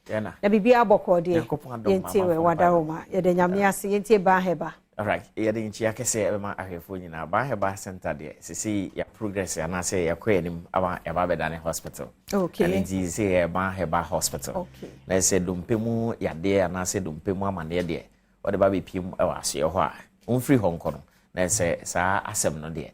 Na biribiara bɔkɔɔ deɛ, yɛntie wɛ wadaroma. Yɛde Nyame ase, yɛntie Ban Hɛba. Alright, yɛde nkyia kɛsɛ ɛbɛma ahwɛfoɔ nyinaa. Ban Hɛba Center deɛ, sisi yɛ progress anaasɛ yɛkɔ anim ama yɛba bɛdane hospital. Ɛno nti sɛ yɛ Ban Hɛba Hospital. Na sɛ dompe mu yadeɛ anaasɛ dompe mu amanneɛ deɛ, wɔde ba bɛpie mu ɛwɔ asoɛ hɔ a, wɔmfiri hɔ nkɔ no, na sɛ saa asɛm no deɛ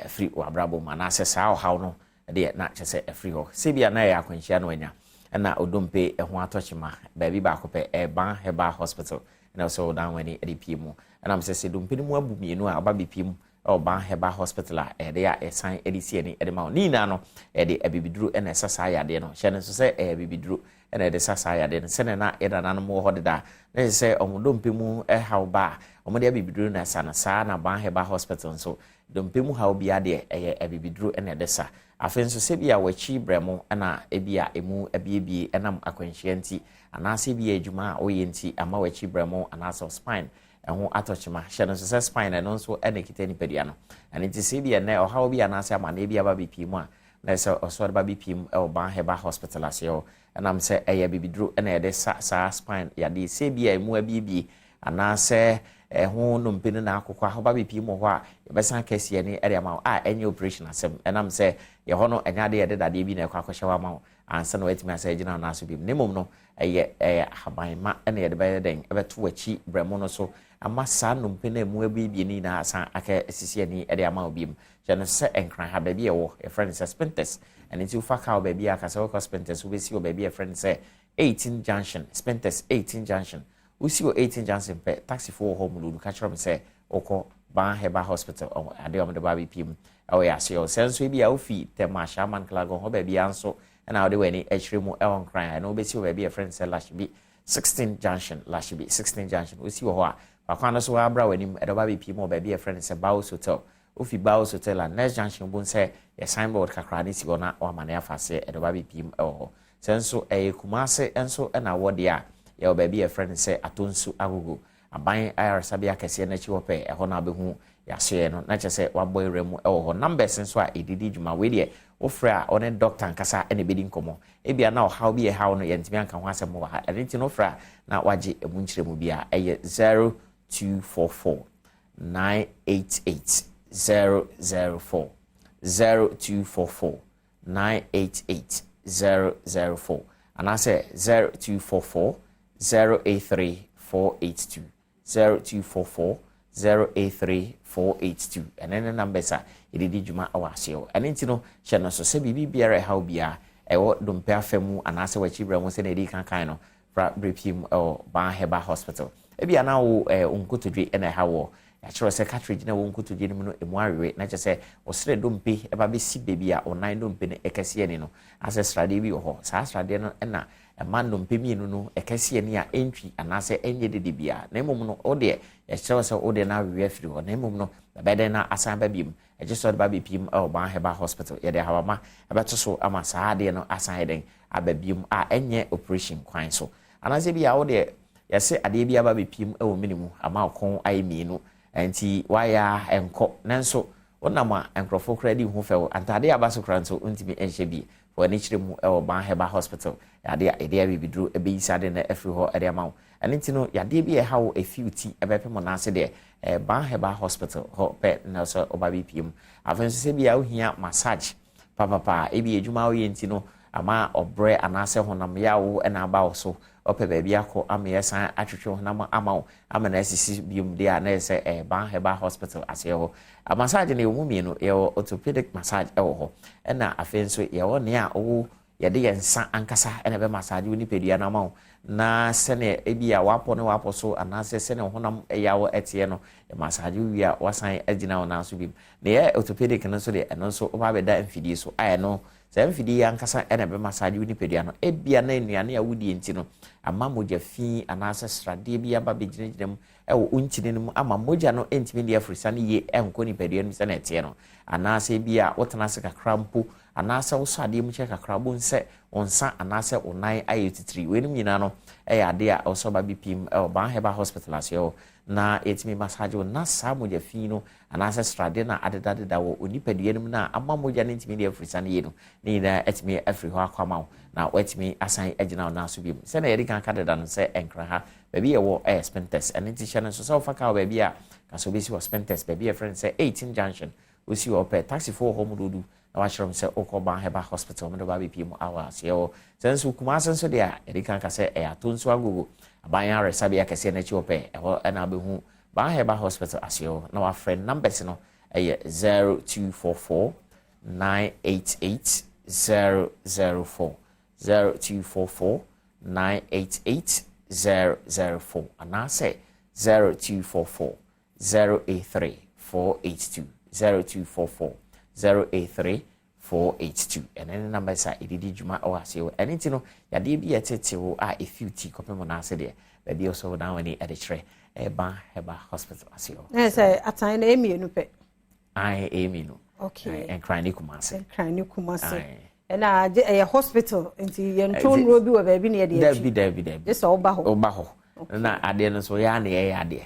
firi w'abrabɔ mu anaasɛ saa ɔhaw no deɛ, na kyerɛ sɛ ɛfiri hɔ. Sɛbia na ɛyɛ akwanhyia no anya ɛna odompe ɛho atɔkyema, baabi baako pɛ, ɛban Herbal Hospital ɛna sɛ ɔdan w'ani de pie mu. Ɛnam sɛ dompe no mu abu mmienu a, ɔba bɛpie mu ɛwɔ Ban Herbal Hospital a, ɛde a ɛsan de si ani de ma wo ne nyinaa no, ɛde abibiduro ɛna ɛsa saa yadeɛ no. Hyɛ no nso sɛ ɛyɛ abibiduro ɛna ɛde sa saa yadeɛ no. Sɛnɛ na yɛda nanom wɔ hɔ deda na ɛsɛ sɛ ɔmo dompe mu ɛhaw ba a, ɔmo de abibiduro na ɛsa no. Saa na Ban Herbal Hospital nso, dompe mu haw biara deɛ, ɛyɛ abibiduro ɛna ɛde sa. Afei nso, sɛ bi a wɔakyi brɛ mo ɛna ebi a emu abiebie ɛnam akwanhyia nti, anaasɛ bi a adwuma a ɔyɛ nti ama wɔakyi brɛ mo, anaasɛ spine ɛho atɔkyema. Hyɛ no nso sɛ spine ɛno nso ɛna ekita nipadua no. Ɛno nti sɛ bi ɛnɛ ɔhaw bi anaasɛ amaneɛ bi aba bepie mu a, na ɛsɛ ɔsɔre ba bepie mu ɛwɔ Ban Herbal Hospital aseɛ hɔ, ɛnam sɛ ɛyɛ bibiduro ɛna yɛde sa saa spine yadeɛ. Sɛ bi a emu abiebie anaasɛ ɛho nnompe no na akokɔ ahoba bepie mu hɔ a, yɛbɛsan kɛseɛ ne ɛde ama wo a ɛnyɛ operation asɛm, ɛnam sɛ yɛhɔ no ɛnyɛ adeɛ yɛde dadeɛ bi na ɛkɔ akɔhyɛ hɔ ama wo ansa na watumi asɛ gyina wo so bi. Na mmom no, ɛyɛ ahabanma ɛna yɛde bɛyɛ dɛn ɛbɛto w'akyi brɛmo no so ama saa nnompe no emu abiebie no nyinaa asan aka asisi ani ɛde ama wo bi mu. Kyerɛ no sɛ Nkran ha, baabi ɛwɔ, yɛfrɛ no sɛ Spintex. Ɛno nti wofa kaa wɔ baabi a kasa wokɔ Spintex, wobɛsi wɔ baabi a yɛfrɛ no sɛ 18 Junction, Spintex 18 Junction. Wosi wɔ 18 Junction pɛ, taxifoɔ wɔ hɔ mu ka kyerɛ me sɛ wokɔ Ban Herbal Hospital. Ɔmo adeɛ a ɔmo de ba abɛpie mu ɛwɔ yɛ aseɛ. Sɛ nso ebi a wofi Tɛm, Ashaiman, Klagon hɔ baabi a nso ɛna wode w'ani akyerɛ mu ɛwɔ Nkran a, ɛno wobɛsi wɔ baabi a yɛfrɛ no sɛ Lashibi 16 Junction. Lashibi 16 Junction, wosi wɔ hɔ a, fakwan no so wɔabra w'anim, ɛde ɔba abɛpie mu wɔ baabi a yɛfrɛ no sɛ Baos Hotel. Wofi Baos Hotel a, next junction bu sɛ yɛ signboard kakra ne si hɔ na wama ne afa aseɛ, ɛde ɔba abɛpie mu ɛwɔ hɔ. Sɛ nso ɛyɛ Kumase nso ɛna wɔ deɛ a, yɛwɔ baabi a yɛfrɛ no sɛ Atonsu Agogo, aban ayaresabea kɛseɛ n'akyi hɔ pɛ. Ɛhɔ no abɛhu yɛasoɛ no na kyerɛ sɛ wabɔ ewura mu ɛwɔ hɔ. Numbers nso a ɛdidi dwuma wei deɛ, wofrɛ a, ɔne doctor nkasa ɛna ɛbɛdi nkɔmmɔ. Ebia na ɔhaw bi ɛhaw no, yɛntumi anka ho asɛm wɔ ha. Ɛno nti no, wofrɛ a na wagye emu nkyerɛmu bi a ɛyɛ 0244 988 004, 0244 988 004, anaasɛ 0244 083 482, 0244 083 482. Ɛne ne numbers a yɛde dwuma wɔ aseɛ hɔ. Ɛno nti no, hyɛ no so sɛ biribi biara ɛhaw biara ɛwɔ dompe afa mu anaasɛ wɔakyi brɛ mu, sɛnea ɛdi kankan no, fra berɛ pii mu ɛwɔ Ban Herbal Hospital. Ebi anaa wo nkotodwe ɛna ɛha wɔ, yɛakyerɛ sɛ cartilage na ɛwɔ nkotodwe no mu no emu awewe, na kyerɛ sɛ ɔsrɛ dompe ɛba bɛsi baabi a ɔnan dompe no ɛkɛseɛ ni no, asɛ sradeɛ bi wɔ hɔ. Saa sradeɛ no ɛna ɛma ndompe mmienu no ɛkɛseɛ ni a ɛntwi anaasɛ ɛnyɛ dede biara. Na mmom no, wo deɛ yɛkyerɛ sɛ wo deɛ no awewe afiri hɔ, na mmom no ɛbɛyɛ dɛn na asan ba biom? Ɛgye sɛ ɔde ba bɛpiem ɛwɔ Ban Herbal Hospital. Yɛde ahabama ɛbɛto so ama saa adeɛ no asan yɛ dɛn aba biom a ɛnyɛ operation kwan so. Anaasɛ bi a wo deɛ, yɛsɛ adeɛ bi aba bɛpiem ɛwɔ mene mu ama ɔkɔn ayɛ mmienu, nti wayɛ a ɛnkɔ, nanso wonam a nkurɔfoɔ koraa di ho fɛw, ntadeɛ aba so koraa nso ntumi nhyɛ bi, wɔ ani kyerɛ mu ɛwɔ Ban Herbal Hospital. Yadeɛ a yɛde abibiduro ɛbɛyi saa adeɛ no afiri hɔ ɛde ama wo. Ɛno nti no, yadeɛ bi a ɛha wo efi wo ti ɛbɛpem wo nan deɛ, Ban Herbal Hospital hɔ pɛ na sɛ ɔba bɛpie mu. Afei nso, sɛ bi a wohia massage papapa, ebi adwuma a woyɛ nti no ama ɔbrɛ anaasɛ honam yawo ɛna aba wo so, ɔpɛ baabi akɔ ama yɛsan atwetwe honam ama wo ama na asisi biom deɛ a, na yɛ sɛ Ban Herbal Hospital aseɛ hɔ. Massage no, yɛwɔ mu mmienu. Yɛwɔ orthopedic massage ɛwɔ hɔ, ɛna afei nso yɛwɔ nea ɔwɔ yɛde yɛn nsa ankasa ɛna ɛbɛ massage wo nipadua no ama wo, na sɛnea ebi a wapɔ ne wapɔ so anaasɛ sɛnea honam ɛyaw ɛteɛ no, massage wie a, wasan agyina wo nan so bi. Na yɛ orthopedic no nso deɛ, ɛno nso wɔba abɛda mfidie so a, ɛno saa mfidie yi ankasa ɛna ɛbɛ massage wo nipadua no. Ebia na nnuane a wodie nti no ama mogya fi anaasɛ sradeɛ bi aba bɛgyinagyina mu ɛwɔ ntini no mu ama mogya no ntumi de afirisa no yie ɛnkɔ nipadua no mu sɛnea ɛteɛ no, anaasɛ bi a wotena ase kakra mpo. Anaasɛ wosɔ adeɛ mu kyɛ kakra, wobɛhu sɛ wo nsa anaasɛ wo nan ayɛ titiri. Weinom nyinaa no yɛ adeɛ a ɛwɔ sɛ ɔba bɛpiem wɔ Ban Herbal Hospital aseɛ hɔ na yɛtumi massage wo na saa mogya fi no anaasɛ sradeɛ no a adedadeda wɔ onipadua no mu no a ama mogya no ntumi de afiri sane yie no ne nyinaa atumi afiri hɔ akɔ ama wo na woatumi asan agyina wo nan so biom. Sɛnea yɛde kan ka deda no sɛ Nkran ha baabi yɛwɔ ɛyɛ Spintex, ɛno nti hyɛ no nso sɛ wofa kaa wɔ baabi a ka sɛ wobɛsi wɔ Spintex baabi a yɛfrɛ no sɛ 18 Junction. Wosi hɔ pɛ, taxifoɔ wɔ hɔ mu dodu na wakyerɛ wɔn sɛ wokɔ Ban Herbal Hospital, wɔn de ba abɛpie mu awɔ aseɛ hɔ. Sɛ nso Kumase nso deɛ a, yɛde kan ka sɛ ɛyɛ Atonsu Agogo, aban ayaresabea kɛseɛ no akyi hɔ pɛ, ɛhɔ na wobɛhu Ban Herbal Hospital aseɛ hɔ na wafrɛ numbers no ɛyɛ 0244 988 004, 0244 988 004 anaasɛ 0244 083 482, 0244 083 482. Ɛno ne numbers a ɛdidi dwuma wɔ aseɛ hɔ. Ɛno nti no yadeɛ bi a ɛtete wo a ɛfiw ti kɔpem wo nan ase deɛ, baabi a ɔsɛ wo dan w'ani ɛde kyerɛ ɛba Herbal Hospital aseɛ hɔ. Ɛyɛ sɛ atan na ɛyɛ mmienu pɛ. Ae, ɛyɛ mmienu. Okay. Nkran ne Kumase. Nkran ne Kumase. Ɛna ɛyɛ hospital nti yɛntɔn nnuro bi wɔ baabi na yɛde akyi. Dabi, dabi, dabi. Gye sɛ ɔba hɔ. Ɔba hɔ. Na adeɛ no nso yɛa na yɛyɛ adeɛ.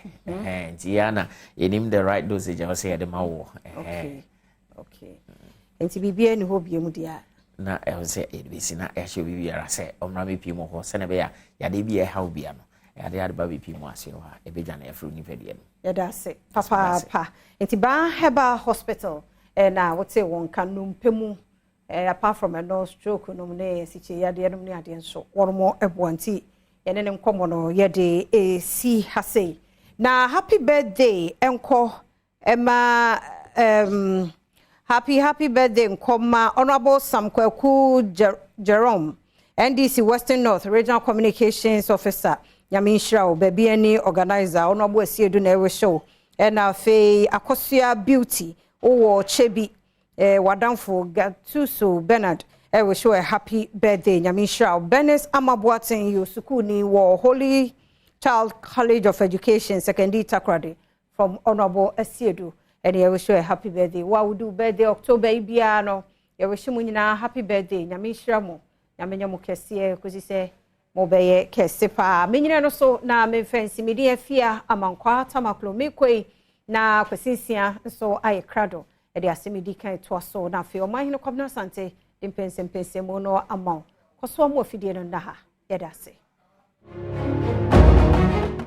Nti yɛa na yɛnim the right dosage a wɔsɛ yɛde ma wɔ. Okay. Nti biribiara ni hɔ bie mu deɛ a. Na ɛwɔ sɛ yɛde bɛsi na yɛahyɛ obi biara sɛ ɔmmra bɛpie mu hɔ sɛnɛ ɛbɛyɛ a yadeɛ bi a ɛha wo bia no, yadeɛ ade ba bɛpie mu aseɛ hɔ a ɛbɛdwane afiri nipadua no. Yɛda ase papaapa. Nti Ban Herbal Hospital ɛna wote wɔn ka nnompe mu, apart from ɛno, stroke nom ne asikyire yadeɛ nom ne adeɛ nso wɔn mo ɛboa. Nti yɛne ne nkɔmmɔ no yɛde esi ha sei na happy birthday nkɔ ɛma happy birthday nkɔma Honourable Sam Kwaku Jerome, NDC Western North Regional Communications Officer. Nyame nhyira wo. Baabi ani organizer Honourable Asiedu na ɛwɔ wo. Ɛna afei Akosua Beauty wowɔ Kyebi, wadamfo Gatuso Bernard ɛwɔ show a happy birthday. Nyame nhyira wo. Bernice Amaboaten yɛ sukuuni wɔ Holy Child College of Education, Sekondi Takoradi, from Honourable Asiedu ɛne yɛwɔ show a happy birthday. Wo a wodi birthday October yi biara no, yɛwɔ mu nyinaa happy birthday. Nyame nhyira mo, Nyame nyɛ mo kɛseɛ kɔsi sɛ mobɛyɛ kɛse paa. Menyina no so na memfa nsimidi afia Amankwaa Tamaklo mekɔi na Kwasinsia nso ayɛ krado ɛde asɛm di kan toa so. Na afei Ɔmanhene Kwabena Asante de mpɛnsɛmpɛnsɛmu no ama wo. Kɔ so mu afidie no nna ha. Yɛda ase.